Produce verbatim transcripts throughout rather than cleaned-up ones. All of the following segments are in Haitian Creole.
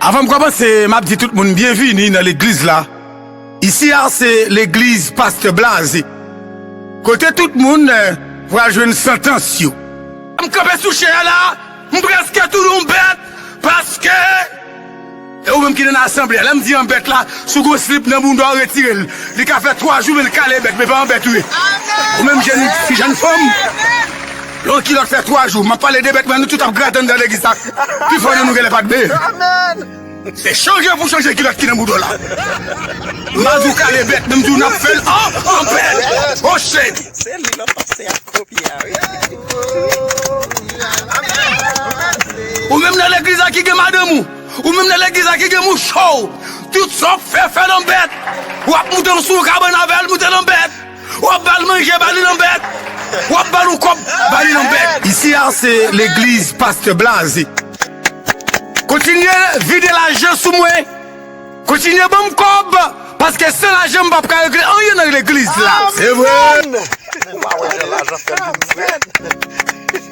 Avan m kòmanse, m ap di tout moun byenvini nan legliz la. Isi a se legliz Pastè Blaze. Kote tout moun eh, pral jwenn santans yo. M kanpe sou chè a la, m prèske tounen yon bèt, paske e ou menm ki nan asanble a, lè m di yon bèt la, si w gen yon slip nan bounda w retire l. Li ka fè twa jou men l kale bèt, men pa yon bèt ou ye. Ou menm jèn fi, jèn fanm, lè yon kilòt fè twa jou, m ap pale de bèt, men nou tout ap grate anndan legliz la. Pifò nan nou genlè pa t benyen. Se chanje pou chanje kilòt ki nan bounda w la. M a di w kale bèt, men m di w n ap fè l an, an bèt. Oh shit! Se li l ap panse ap kopye a, wi. Ou menm nan legliz la ki gen madanm ou, ou menm nan legliz la ki gen mouche w, tout sa w ap fè, fè l an bèt. W ap moute w sou yon kabann avè l, moute l an bèt. W ap ba l manje, ba li nan bèt. W ap ba l yon kòb, ba li nan bèt. Isi a se legliz Pastè Blaze. Kontinye vide lajan sou mwen. Kontinye ban m kòb, paske san lajan m p ap ka regle anyen nan legliz la. Se vre.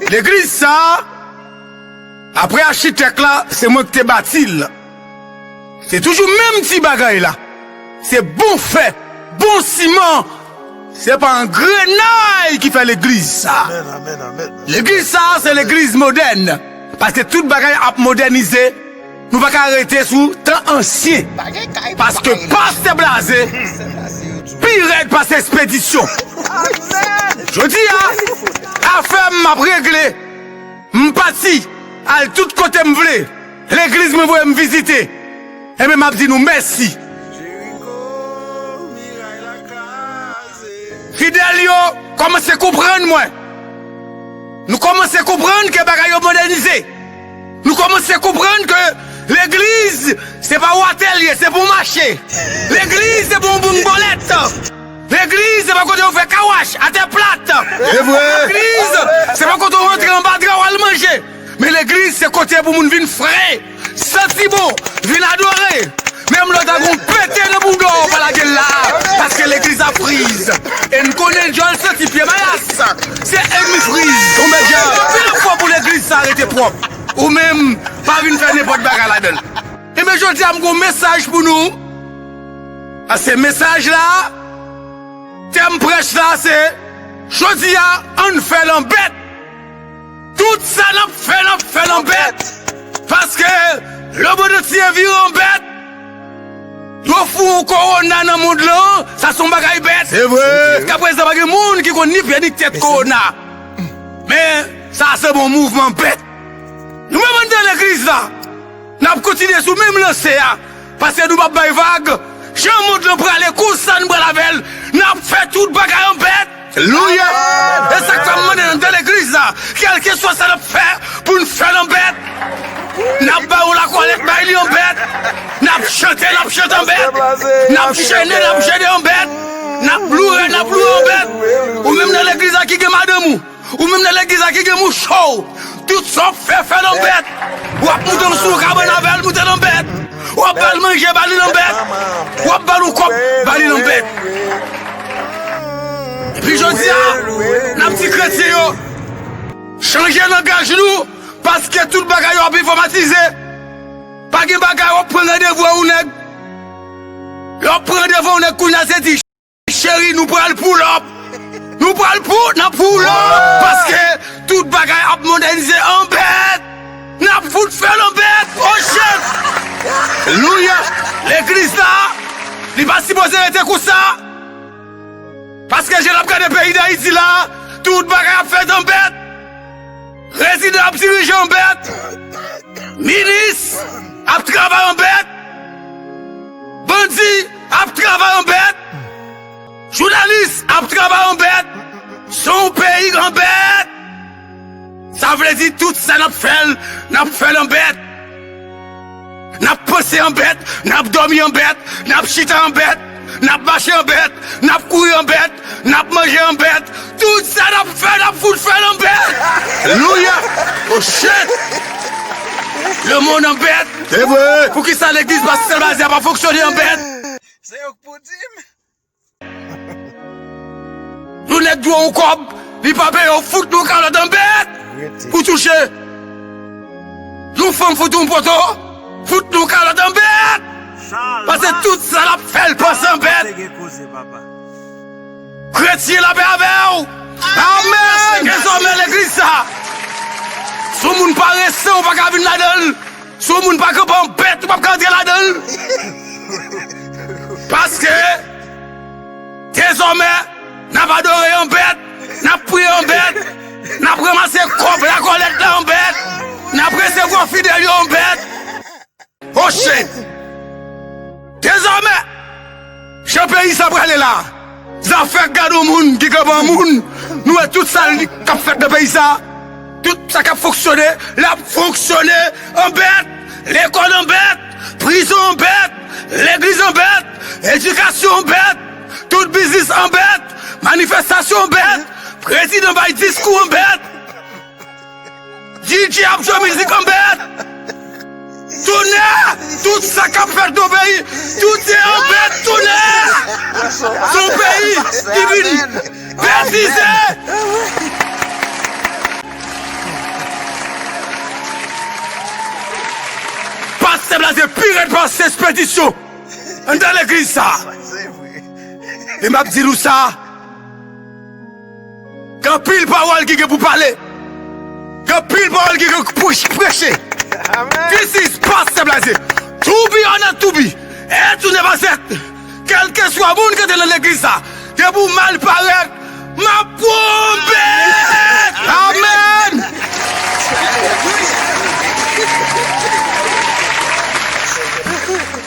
Legliz sa, apre achitèk la, se mwen ki te bati l. Se toujou menm ti bagay la. Se bon fè, bon siman. Se pa angrenay ki fè legliz sa. Legliz sa, se legliz modèn. Paske tout bagay ap modènize. Nou pa ka rete sou tan ansyen. Paske Pastè Blaze pi rèd pase Espedisyon. Jodi a, afè m ap regle. M pati al tout kote m vle. Legliz mwen voye m vizite. Enben, m ap di nou mèsi. Fidèl yo kòmanse konprann mwen. Nou kòmanse konprann ke bagay yo modènize. Nou kòmanse konprann ke legliz, se pa watè l ye, se pou mache. Legliz, se pou yon boun bòlèt. Legliz, se pa kote yo fè kawach, atè plat. Se vre. Legliz, se pa kote yo rantre anba dra w al manje. Men legliz, se kote pou moun vin fre, santi bon, vin adore. Menm lè w ta gon pete nan bounda w, pa lage l la, paske legliz la friz. E n konnen djòl santi pye mayas, se ènmi friz. Tonbe djòl. Anpil fwa pou legliz sa rete pwòp. Ou menm, pa vin fè nenpòt bagay ladan l. Enben, jodi a, m gon mesaj pou nou. Paske mesaj la, tèm prèch la, se, jodi a, ann fè l an bèt. Tout sa n ap fè, n ap fè l an bèt. Paske lemonn antye vire an bèt. Yo foure yon kowona nan mond lan, sa se yon bagay bèt. Se vre. Jiskaprezan, pa gen moun ki konn ni pye ni tèt kowona. Men, sa se bon mouvman bèt. Nou menm anndan legliz la, n ap kontinye sou menm lanse a. Paske nou p ap bay vag. Jan mond lan prale, konsa n pral avè l. N ap fè tout bagay an bèt. Alelouya! E sa k fè m mande n anndan legliz la, kèlkeswa sa n ap fè, pou n fè l an bèt. N ap bay yon lakolèt, bay li an bèt. N ap chante, n ap chante an bèt. N ap jene, n ap jene an bèt. N ap loure, n ap loure an bèt. Ou menm nan legliz la ki gen madanm ou, ou menm nan legliz la ki gen mouche w, tout sa w ap fè, fè l an bèt. W ap moute w sou yon kabann avè l, moute l an bèt. W ap ba l manje, ba li l an bèt. W ap ba l yon kòb, ba li l an bèt. Epi jodi a, n ap di kretyen yo, chanje langaj nou, paske tout bagay yo ap enfòmatize. Pa gen bagay w ap pran randevou a yon nèg. Yo ap pran randevou a yon nèg kounye a se di, cheri, nou pral pull up. Nou pral pou, n ap pull up. Paske tout bagay ap modènize an bèt. N ap fout fè l an bèt. Oh shit! Alelouya! Legliz la, li pa sipoze rete konsa. Paske jan n ap gade peyi Dayiti la, tout bagay ap fèt an bèt. Prezidan ap dirije an bèt. Minis ap travay an bèt. Bandi ap travay an bèt. Jounalis ap travay an bèt. Se yon peyi an bèt. Sa vle di tout sa n ap fè l, n ap fè l an bèt. N ap panse an bèt, n ap dòmi an bèt, n ap chita an bèt, n ap mache an bèt, n ap kouri an bèt, n ap manje an bèt. Tout sa n ap fè, n ap fout fè l an bèt. Alelouya! Oh shit! Lemonn an bèt. Se vre. Poukisa legliz Pastè Blaze a pa fonksyone an bèt? Se yo k pou di m. Yon nèg dwe w yon kòb, li pa peye w, fout nou kalòt an bèt pou touche. Yon fanm fout yon poto, fout nou kalòt. Fè l panse an bèt. Kretyen, lapè avè w. Amèn. Dezòmè legliz sa, si yon moun pa resan, ou pa ka vin ladan l. Si yon moun pa kanpe an bèt, ou p ap ka antre ladan l. Paske, dezòmè, n ap adore an bèt, n ap priye an bèt, n ap ranmase kòb lakòlèt la an bèt, n ap resevwa fidèl yo an bèt. Oche! Dezòmè, jan peyi sa prale la, zafè gade yon moun ki kanpe yon moun, nou wè tout sa k ap fèt nan peyi sa, tout sa k ap fonksyone, l ap fonksyone an bèt, lekòl an bèt, prizon an bèt, legliz an bèt, edikasyon an bèt, tout biznis an bèt, manifestasyon an bèt, prezidan bay diskou an bèt. D J ap jwe mizik an bèt. Tounè, tout sa k ap fèt nan peyi, tout se an bèt tounè. Se yon peyi ki vin betize. Pastè Blaze pi rèd pase Ekspedisyon anndan legliz sa. E m ap di nou sa, gen anpil pawòl ki gen pou pale. Gen anpil pawòl ki gen pou preche. This is Pastor Blaze. To be or not to be. E tou ne pa sèt. Kèlkeswa moun ki te nan legliz sa, depi w mal parèt, m ap pran w bèt. Amèn.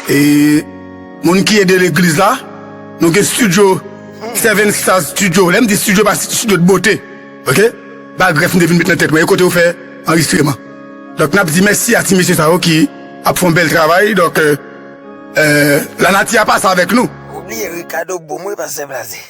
E moun ki ede legliz la, nou gen studio, Seven Stars Studio. Lè m di studio, pa studio de bote. Oke? Ba grèf m te vin met nan tèt mwen. E kote yo fè anrejistreman. Donk, n ap di mèsi a ti mesye sa yo ki ap fè yon bèl travay. Donk, euh, euh, lanati a pase avèk nou. Ou bliye Ricardo bon, mwen, Pastè Blaze.